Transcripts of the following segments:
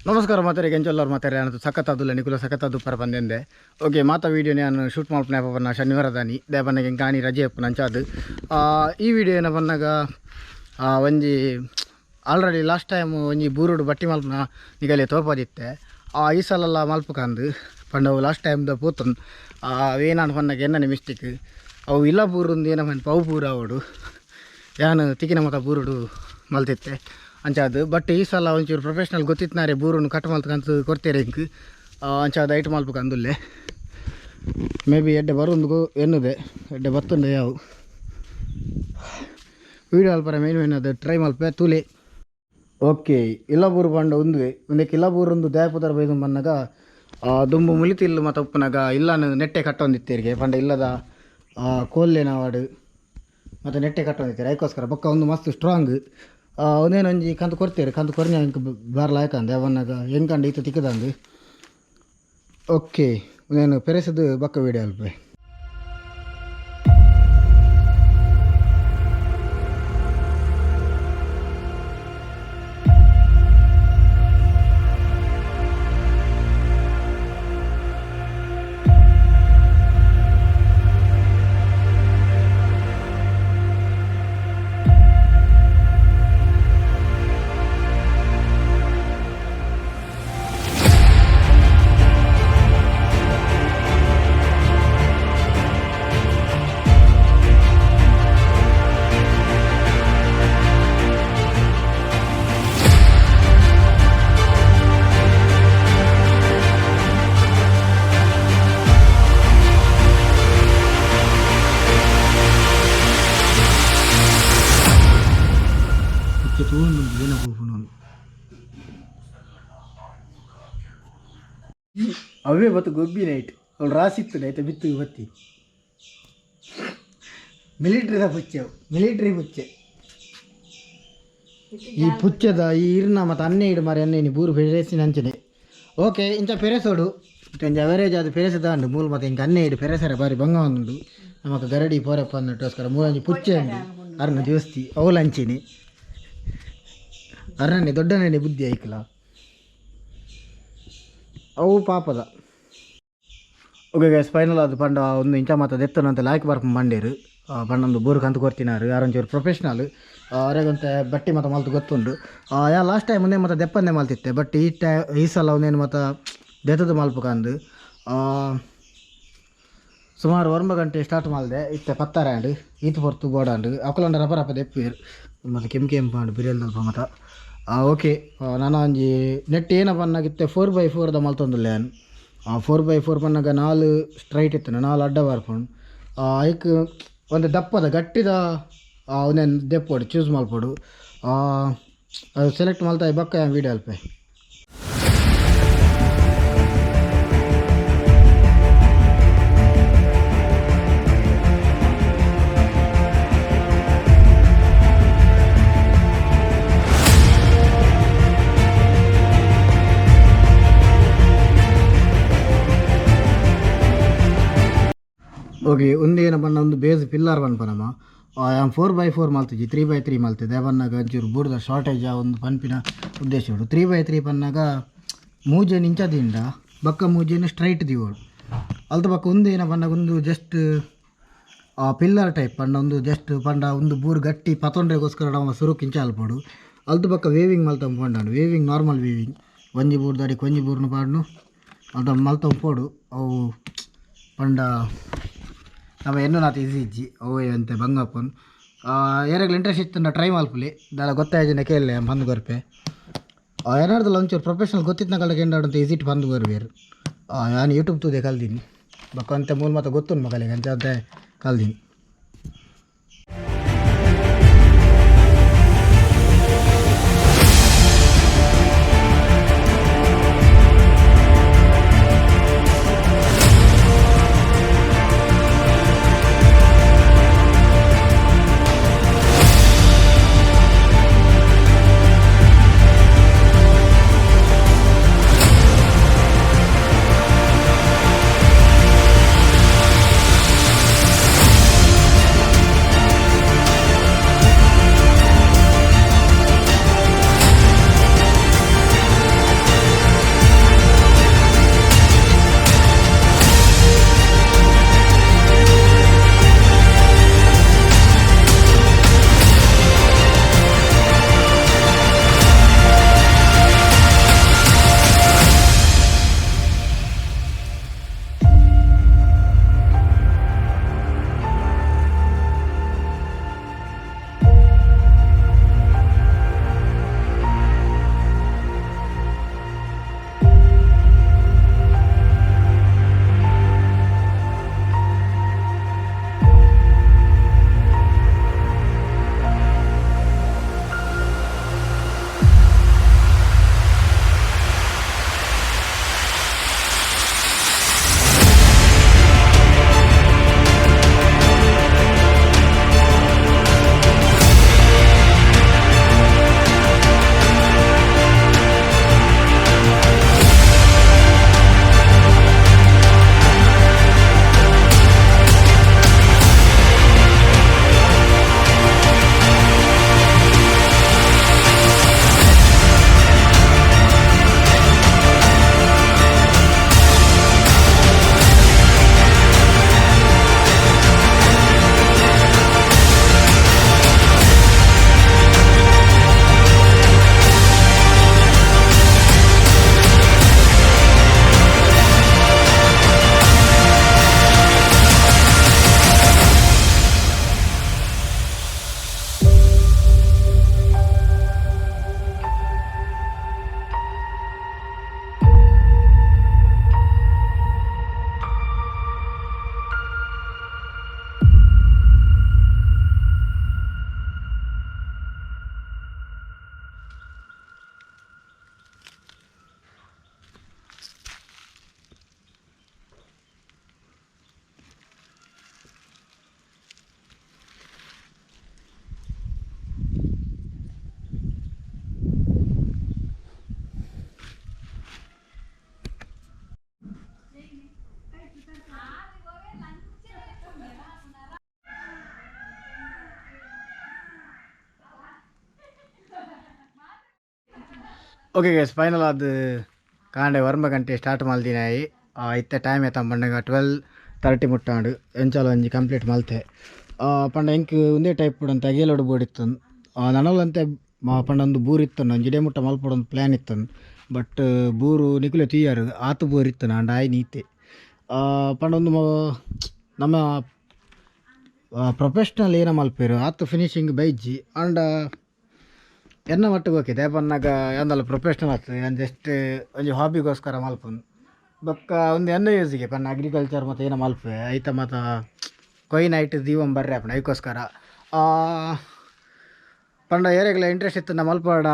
ನಮಸ್ಕಾರ ಮಾತಾರೆ ಎಂಚೊಲ್ಲರು ಮಾತಾರೆ ನಾನು ಸಖತ್ತಾದುಲ್ಲ ನಿಕುಲ ಸಖತ್ತಾದು ಪರ ಬಂದೆಂದೆ. ಓಕೆ ಮಾತಾ ವೀಡಿಯೋ ನಾನು ಶೂಟ್ ಮಲ್ಪನೆ ಪನ್ನ ಶನಿವಾರ ದಾನಿ ದೇಪನಗೆ ಕಾನಿ ರಜೆ ಅಪ್ಪು ನಂಚಾದು. ಈ ವಿಡಿಯೋ ಏನ ಬಂದಾಗ ಒಂಜಿ ಆಲ್ರೆಡಿ ಲಾಸ್ಟ್ ಟೈಮ್ ಒಂಜಿ ಬೂರುಡು ಬಟ್ಟಿ ಮಲ್ಪನ ನಿಗಲೆ ತೋಪದಿತ್ತೆ. ಈ ಸಲಲ್ಲ ಮಲ್ಪಕಂದು ಪಂಡವು ಲಾಸ್ಟ್ ಟೈಮ್ದ ಪೂತನ್ ಅವೇನಾನು ಪನ್ನಾಗ ಎನ್ನನೆ ಮಿಸ್ಟೇಕ್ ಅವು ಇಲ್ಲ ಬೂರುಂದು ಏನ ಪನ್ ಪವು ಬೂರು ಅವಡು ಯಾನು ತಿಕ್ಕಿನ ಮತ ಬೂರುಡು ಮಲ್ತಿತ್ತೆ ಅಂಚಾದು. ಬಟ್ ಈ ಸಲ ಒಂಚೂರು ಪ್ರೊಫೆಷ್ನಲ್ ಗೊತ್ತಿತ್ನಾರೆ ಬೂರುನು ಕಟ್ ಮಲ್ತಕಂತ ಕೊಡ್ತೇರೆ ಇಂಕ್ ಅಂಚಾದ ಐಟ್ ಮಲ್ಪಕ ಅಂದುಲ್ಲೆ. ಮೇ ಬಿ ಎಡ್ಡೆ ಬರುಂದು ಎನ್ನುದೆ ಎಡ್ಡೆ ಬತ್ತುಂಡೆ ಯಾವು ವೀಡಿಯೋ ಅಲ್ಪರ ಮೇನ್ ಮೇನ್ ಅದು ಟ್ರೈ ಮಲ್ಪೆ ತೂಲೆ. ಓಕೆ ಇಲ್ಲ ಬೂರು ಪಂಡ ಉಂದುವೆ ಒಂದಕ್ಕೆ ಇಲ್ಲ ಬೂರೊಂದು ದಯಪುದರ ಬೈದು ಬಂದಾಗ ದುಂಬು ಮುಲಿತಿಲ್ಲು ಮತ್ತು ಉಪ್ಪುನಾಗ ಇಲ್ಲನು ನೆಟ್ಟೆ ಕಟ್ಟೊಂದಿತ್ತೇರಿಗೆ ಪಂಡ ಇಲ್ಲದ ಕೋಲ್ಲೇನವಾಡು ಮತ್ತು ನೆಟ್ಟೆ ಕಟ್ಟೊಂದಿತ್ತಾರೆ ಅದಕ್ಕೋಸ್ಕರ ಬೊಕ್ಕ ಒಂದು ಮಸ್ತ್ ಸ್ಟ್ರಾಂಗ್ ಒಂದೇನೊಂಜಿ ಕಂತು ಕೊಡ್ತೇವೆ ಕಂತು ಕೊರ್ನೆ ಎಂಕ್ ಬಾರ್ಲ ಆಯ್ಕಂದೆ ಅವನ್ನಾಗ ಹೆಂಕಂಡು ಈತ ತಿಕ್ಕದಂದು. ಓಕೆ ಒಂದೇನು ಪೆರೆಸದು ಬೊಕ್ಕ ವೀಡಿಯೋ ಅಲ್ಪೆ. ಅವೇ ಬತ್ತು ಗೊಬ್ಬಿ ನೈಟ್ ಅವಳು ರಾಸಿತ್ತು ನೈತ ಬಿತ್ತು ಬತ್ತಿ ಮಿಲಿಟ್ರಿದ ಪುಚ್ಚೆ ಅವು ಮಿಲಿಟ್ರಿ ಪುಚ್ಚೆ. ಈ ಪುಚ್ಚದ ಈ ಇರ್ನ ಮತ್ತು ಅನ್ನೆ ಇಡು ಮಾರಿ ಅನ್ನೆ ಬೂರು ಪೆರೆಸಿನ ಅಂಚನೆ. ಓಕೆ ಇಂಚ ಪೆರೆಸೋಡು ಇಂಚ ಅವರೇಜ್ ಅದು ಪೆರೆಸದ ಉಂಡು ಮೂಲು ಮತ್ತು ಇಂಕ ಅನ್ನೆ ಇಡು ಪೆರೆಸರೆ ಬಾರಿ ಬಂಗ ಉಂಡು ನಮಕ್ ಗರಡಿ ಪೋರಪ್ಪ ಅಂದಟ್ಟೋಸ್ಕರ ಮೂಲಂಜಿ ಪುಚ್ಚೆ ಉಂಡು ಅರ್ನ ದೇವಸ್ತಿ ಅವಳು ಅಂಚಿನಿ ಅರ್ನನೆ ದೊಡ್ಡನೇ ಬುದ್ಧಿ ಐಕ್ಲ ಅವು ಪಾಪದ. ಓಕೆ ಗೈಸ್ ಫೈನಲ್ ಅದು ಪಂಡ ಒಂದು ಇಂಚ ಮಾತ ದೆತ್ತನಂತ ಲಾಯ್ಕ್ ಬರ್ಪ ಮಂಡೇರು ಪಂಡೊಂದು ಬೂರು ಕಂತು ಕೊರ್ತಿನಾರು ಯಾರೊಂಚೂರು ಪ್ರೊಫೆಷ್ನಲ್ ಅವರೆಗಂತೆ ಬಟ್ಟಿ ಮತ್ತು ಮಲ್ತು ಗೊತ್ತುಂಡು. ಯಾ ಲಾಸ್ಟ್ ಟೈಮ್ ಒಂದೇ ಮತ್ತು ದೆಪ್ಪಂದೆ ಮಲ್ತಿತ್ತೆ ಬಟ್ ಈ ಟೈ ಈ ಸಲ ಒಂದೇನು ಮತ್ತು ದೆತ್ತದ ಮಲ್ಪಕಂದು ಸುಮಾರು 9 ಗಂಟೆ ಸ್ಟಾರ್ಟ್ ಮಾಡಿದೆ ಇತ್ತೆ ಪತ್ತಾರೆ ಈತು ಪೊರ್ತು ಬೋಡಾಂಡು ಅಕುಲಂಡ ರಪ ರಪ ದೆಪ್ಪೇರು ಮತ್ತು ಕೆಂಪು ಕೆಂಪು ಆಂಡ್ ಬಿರಿಯಲ್ದಲ್ಪ ಮತ. ಓಕೆ ನಾನು ಒಂಜಿ ನೆಟ್ ಏನ ಪನ್ನಾಗಿತ್ತೆ 4x4 the ಮಲ್ತೊಂದುಲ್ಲೆ ಯಾನ್. 4x4 ಪನ್ನಾಗ 4 ಸ್ಟ್ರೈಟ್ ಇತ್ತು 4 ಅಡ್ಡ ಬರ್ಪುಂಡು ಐಕ್ ಒಂದು ದಪ್ಪದ ಗಟ್ಟಿದ ಒಂದೇನು ದೆಪ್ಪೋಡು ಚೂಸ್ ಮಲ್ಪೊಡು ಅದು ಸೆಲೆಕ್ಟ್ ಮಲ್ತ ಬೊಕ್ಕ ವೀಡಿಯೋ ಅಲ್ಪೆ. ಓಕೆ ಒಂದೇನ ಪಂಡ ಒಂದು ಬೇಸ್ ಪಿಲ್ಲರ್ ಪನ್ಪನಮ ಯಾನ್ 4x4 ಮಲ್ತಿಜಿ 3x3 ಮಲ್ತಿದ್ದೆ ಪನ್ನಾಗ ಒಂಚೂರು ಬೂರ್ದ ಶಾರ್ಟೇಜ್ ಒಂದು ಪನ್ಪಿನ ಉದ್ದೇಶ ಉಂಡು. 3x3 ಪನ್ನಾಗ ಮೂಜೆನ್ ಇಂಚ ದಿಂಡ ಬೊಕ್ಕ ಮೂಜೆನ್ ಸ್ಟ್ರೈಟ್ ದಿವೋಡು ಅಲ್ತ ಬೊಕ್ಕ ಒಂದು ಏನ ಪನ್ನಾಗ ಒಂದು ಜಸ್ಟ್ ಪಿಲ್ಲರ್ ಟೈಪ್ ಪಂಡ ಒಂದು ಜಸ್ಟ್ ಪಂಡ ಒಂದು ಬೂರು ಗಟ್ಟಿ ಪತೊಂಡ್ರೆಗೋಸ್ಕರ ನಮ್ಮ ಸುರುಕ್ ಇಂಚ ಅಲ್ಪೊಡು ಅಲ್ತ ಬೊಕ್ಕ ವೇವಿಂಗ್ ಮಲ್ತೊಂದು ಪೋಂಡಾಂಡು ವೇವಿಂಗ್ ನಾರ್ಮಲ್ ವೇವಿಂಗ್ ಒಂಜಿ ಬೂರ್ದ ಅಡಿಕ್ ಒಂಜಿ ಬೂರ್ನು ಪಾಡ್ನು ಅಲ್ತ ಮಲ್ತೊಂದು ಪೋಡು ಅವು ಪಂಡ ನಮ್ಮ ಎನ್ನುನಾತ ಈಸಿ ಇಜ್ಜಿ ಅವು ಅಂತೆ ಬಂಗಪ್ಪನ್ ಏರೆಗ್ಲ ಇಂಟ್ರೆಸ್ಟ್ ಇತ್ತು ಟ್ರೈ ಮಲ್ಪುಲಿ ದಾಲ ಗೊತ್ತಾಯ್ಜಿನ ಕೇಳಲೆ ಬಂದು ಕೊರ್ಪೆ ಏನಾರ್ದಲ್ಲ ಒಂಚೂರು ಪ್ರೊಫೆಷನಲ್ ಗೊತ್ತಿತ್ತು ಕಲ್ಡ ಎಂಡಾಡಂತ ಈಸಿಟ್ ಬಂದು ಕೊರ್ಬೇರು. ನಾನು ಯೂಟ್ಯೂಬ್ ತೂದೆ ಕಲ್ದೀನಿ ಬೊಕ್ಕ ಅಂತೆ ಮೂಲ ಮಾತ ಗೊತ್ತುಂಡು ಮಗಲಿಗೆ ಅಂಚ ಅಂತೆ ಕಲ್ದೀನಿ. ಓಕೆ ಗೈಸ್, ಫೈನಲ್ ಅದು ಕಾಂಡೆ 9 ಗಂಟೆ ಸ್ಟಾರ್ಟ್ ಮಲ್ದಿನಾಯಿ. ಇತ್ತೆ ಟೈಮ್ ಏತ ಪಂಡಗ 12:30 ಮುಟ್ಟಾಂಡು. ಎಂಚಾಲ ಒಂಜಿ ಕಂಪ್ಲೀಟ್ ಮಲ್ತೆ. ಪಂಡ ಎಂಕ್ ಒಂದೇ ಟೈಪ್ ಅಂತ ಅಗೇಲೋಡು ಬೋಡಿತ್ತು. ನನಲಂತೆ ಪಂಡ ಒಂದು ಬೂರು ಇತ್ತು, ಒಂಜಿ ಇಡೆ ಮುಟ್ಟ ಮಲ್ಪೊಡು ಒಂದು ಪ್ಲ್ಯಾನ್ ಇತ್ತು. ಬಟ್ ಬೂರು ನಿಕುಲೆ ತೂಯರು ಆತು ಬೂರು ಇತ್ತು ಆಂಡ ಆಯ್ ನೀತೆ. ಪಂಡ ಒಂದು ನಮ್ಮ ಪ್ರೊಫೆಷ್ನಲ್ ಏನ ಮಲ್ಪೇರು ಆತು ಫಿನಿಶಿಂಗ್ ಬೈಜ್ಜಿ. ಆಂಡ ಎನ್ನ ಮಟ್ಟಿಗೆ ಓಕೆ. ದೇಪನ್ನಾಗ ಎಂದಲ್ಲ ಪ್ರೊಫೆಷ್ನಲ್ ಆಗ್ತದೆ, ನಾನು ಜಸ್ಟ್ ಒಂಜಿ ಹಾಬಿಗೋಸ್ಕರ ಮಲ್ಪುನು. ಬೊಕ್ಕ ಒಂದು ಎನ್ನ ಯೂಸಿಗೆ ಪನ್ನ ಅಗ್ರಿಕಲ್ಚರ್ ಮತ್ತು ಏನ ಮಲ್ಪೆ ಐತ ಮಾತ ಕೊಯ್ನ್ ಐಟ್ ದೀವಂ ಬರ್ರೆ ಆಪುಂಡು ಐಕೋಸ್ಕರ. ಪಂಡ ಏರೆಗ್ಲ ಇಂಟ್ರೆಸ್ಟ್ ಇತ್ತು ನಾ ಮಲ್ಪಾಡ.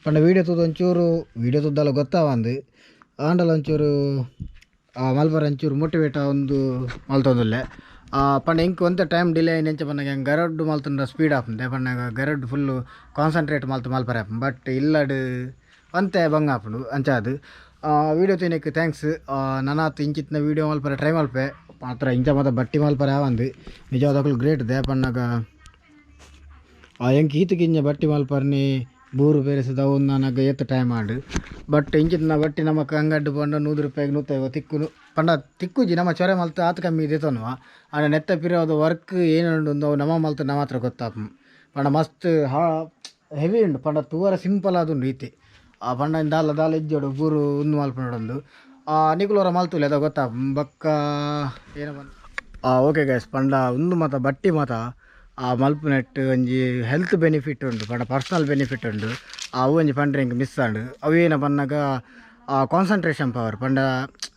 ಪಂಡ ವೀಡಿಯೋ ತೂದು ಒಂಚೂರು ವೀಡಿಯೋ ತೂದಲ್ಲ ಗೊತ್ತಾವಂದು ಆಂಡಲ ಒಂಚೂರು ಮಲ್ಪರ ಒಂಚೂರು ಮೋಟಿವೇಟ್ ಒಂದು ಮಲ್ತೊಂದುಲ್ಲೆ. ಪಂಡ ಎಂಕ್ ಒಂತೆ ಟೈಮ್ ಡಿಲೇ ಆಯಿನ ಎಂಚ ಪನ್ನಗ ಎಂಕ್ ಗರಡ್ಡು ಮಲ್ತುಂಡ ಸ್ಪೀಡ್ ಆಪುಂಡು. ಪನ್ನಗ ಗರಡ್ಡು ಫುಲ್ಲು ಕಾನ್ಸಂಟ್ರೇಟ್ ಮಲ್ತು ಮಲ್ಪರೆ ಆಪುಂಡು. ಬಟ್ ಇಲ್ಲಡ್ ಒಂತೆ ಬಂಗ ಆಪುಂಡು ಅಂಚಾದ್. ವೀಡಿಯೋ ತೂಯಿನೆಕ್ thanks. ನನಾತ್ ಇಂಚಿತ್ತಿನ ವೀಡಿಯೋ ಮಲ್ಪರೆ ಟ್ರೈ ಮಲ್ಪೆ. ಮಾತ್ರ ಇಂಚ ಮಾತ ಬಟ್ಟಿ ಮಲ್ಪರೆ ಆವಂದು. ನಿಜವಾದಕುಲು ಗ್ರೇಟ್ they ಪನ್ನಗ ಎಂಕ್ ಈತ್ ಕಿಂಜ ಬಟ್ಟಿ ಮಲ್ಪರ್ನಿ ಬೂರು ಪೇರೆಸದ ನನಗೆ ಏತ್ ಟೈಮ್ ಆಂಡ್. ಬಟ್ ಇಂಚಿತ್ತಿನ ಬಟ್ಟಿ ನಮಕ್ ಅಂಗಡ್ಡು ಪಂಡ 100 ರೂಪಾಯಿಗೆ 150 ತಿಕ್ಕುನು. ಪಂಡ ತಿಕ್ಕುಜಿ, ನಮ್ಮ ಚೊರೆ ಮಲ್ತು ಆತ್ ಕಮ್ಮಿ ದೆತೊನುವ. ಆಂಡ ನೆತ್ತ ಪಿರವುದ ವರ್ಕ್ ಏನುಂಡು ಅವು ನಮ ಮಲ್ತು ನಮ್ಮ ಮಾತ್ರ ಗೊತ್ತಾಪುಂಡು. ಪಂಡ ಮಸ್ತ್ ಹೆವಿ ಉಂಡು. ಪಂಡ ತೂವರೆ ಸಿಂಪಲ್ ಆದುಂಡು ಈತೆ. ಆ ಪಂಡ ದಾಲ ದಾಲ ಇಜ್ಜೋಡು ಬೂರು ಉಂದು ಮಲ್ಪುನೊಡೊಂದು. ನಿಕುಲು ಒರ ಮಲ್ತುಲೆ ಅದ ಗೊತ್ತಾಪುಂಡು. ಬೊಕ್ಕ ಏನ ಓಕೆ ಗೈಸ್, ಪಂಡ ಉಂದು ಮಾತ ಬಟ್ಟಿ ಮಾತ ಆ ಮಲ್ಪುನೆಟ್ ಒಂಜಿ ಹೆಲ್ತ್ ಬೆನಿಫಿಟ್ ಉಂಡು. ಪಂಡ ಪರ್ಸನಲ್ ಬೆನಿಫಿಟ್ ಉಂಡು. ಅವು ಒಂಜಿ ಪಂಡ್ರೆ ಎಂಕ್ ಮಿಸ್ ಆಂಡ್. ಅವು ಏನ ಪನ್ನಗ ಕಾನ್ಸಂಟ್ರೇಷನ್ ಪವರ್. ಪಂಡ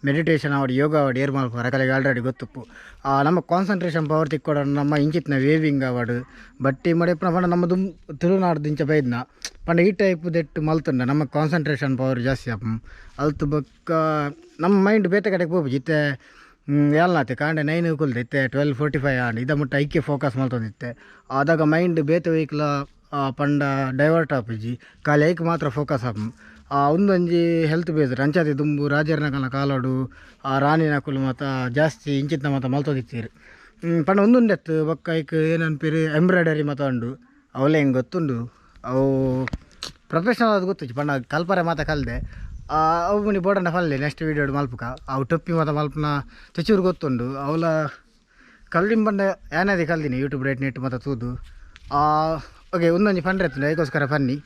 ಮೆಡಿಟೇಷನ್ ಆವಡ್ ಯೋಗ ಆವಡ್ ಏರ್ ಮಲ್ಪುವೆರ್ ಅಕಲೆಗ್ ಆಲ್ರೆಡಿ ಗೊತ್ತುಪ್ಪು. ನಮ್ಮ ಕಾನ್ಸಂಟ್ರೇಷನ್ ಪವರ್ ತಿಕ್ಕೊಡ ನಮ್ಮ ಇಂಚಿತ್ತಿನ ವೇವಿಂಗ್ ಆವಡ್ ಬಟ್ಟಿ ಮಡೆಪುನ. ಪಂಡ ನಮ್ಮ ದುಂಬು ತುಳುನಾಡ್ದು ಇಂಚ ಬೈದ್ನ ಪಂಡ ಈ ಟೈಪ್ ದೆಟ್ಟು ಮಲ್ತುಂಡ ನಮ್ಮ ಕಾನ್ಸಂಟ್ರೇಷನ್ ಪವರ್ ಜಾಸ್ತಿ ಆಪುಂಡು. ಅಲ್ತ್ ಬೊಕ್ಕ ನಮ್ಮ ಮೈಂಡ್ ಬೇತೆ ಕಡೆಗೆ ಪೋಪುಜಿ. ಇತ್ತೆ ಏಲ್ನಾತೆ ಕಾಂಡೆ 9 ಕುಲ್ದೆ ಇತ್ತೆ 12:45 ಆಂಡ್. ಇದ ಮುಟ್ಟ ಐಕೆ ಫೋಕಸ್ ಮಲ್ತೊಂದಿತ್ತೆ. ಆದಾಗ ಮೈಂಡ್ ಬೇತೆ ವೆಹಿಕಲ್ ಪಂಡ ಡೈವರ್ಟ್ ಆಪುಜಿ, ಖಾಲಿ ಐಕ್ ಮಾತ್ರ ಫೋಕಸ್ ಆಪುಂಡು. ಉಂದೊಂಜಿ ಹೆಲ್ತ್ ಬೇಸ್ಡ್. ಅಂಚಾದ್ ದುಂಬು ರಾಜೆರ್ನಕಲ್ನ ಕಾಲಡು ಆ ರಾಣಿನಕುಲು ಮಾತ ಜಾಸ್ತಿ ಇಂಚಿತ್ತಿನ ಮಾತ ಮಲ್ತೊಂದಿತ್ತೆರ್. ಪಂಡ ಉಂದುಂಡೆತ್ತು. ಬೊಕ್ಕ ಐಕ್ ಏನನ್ಪೆರ್ ಎಂಬ್ರಾಯ್ಡರಿ ಮಾತ ಉಂಡು. ಅವುಲ ಎಂಕ್ ಗೊತ್ತುಂಡು, ಅವು ಪ್ರೊಫೆಷನಲ್ ಆದ್ ಗೊತ್ತುಜಿ. ಪಂಡ ಕಲ್ಪರೆ ಮಾತ ಕಲ್ದೆ. ಅವು ಮುನಿ ಬೋಡಂಡ ಪಲ್ಲೆ ನೆಕ್ಸ್ಟ್ ವೀಡಿಯೋಡ್ ಮಲ್ಪುಕ. ಅವು ಟೊಪ್ಪಿ ಮಾತ ಮಲ್ಪುನ ತೆಚೂರು ಗೊತ್ತುಂಡು. ಅವಲ ಕಲ್ದಿನ ಪಂಡ ಯಾನದಿ ಕಲ್ದಿನಿ ಯೂಟ್ಯೂಬ್ ರೇಟ್ ನೆಟ್ ಮಾತ ತೂದು. ಓಕೆ, ಉಂದೊಂಜಿ ಪಂಡ್ರೆ ಇತ್ತುಂಡು ಐಕೋಸ್ಕರ ಪನ್ನಿ.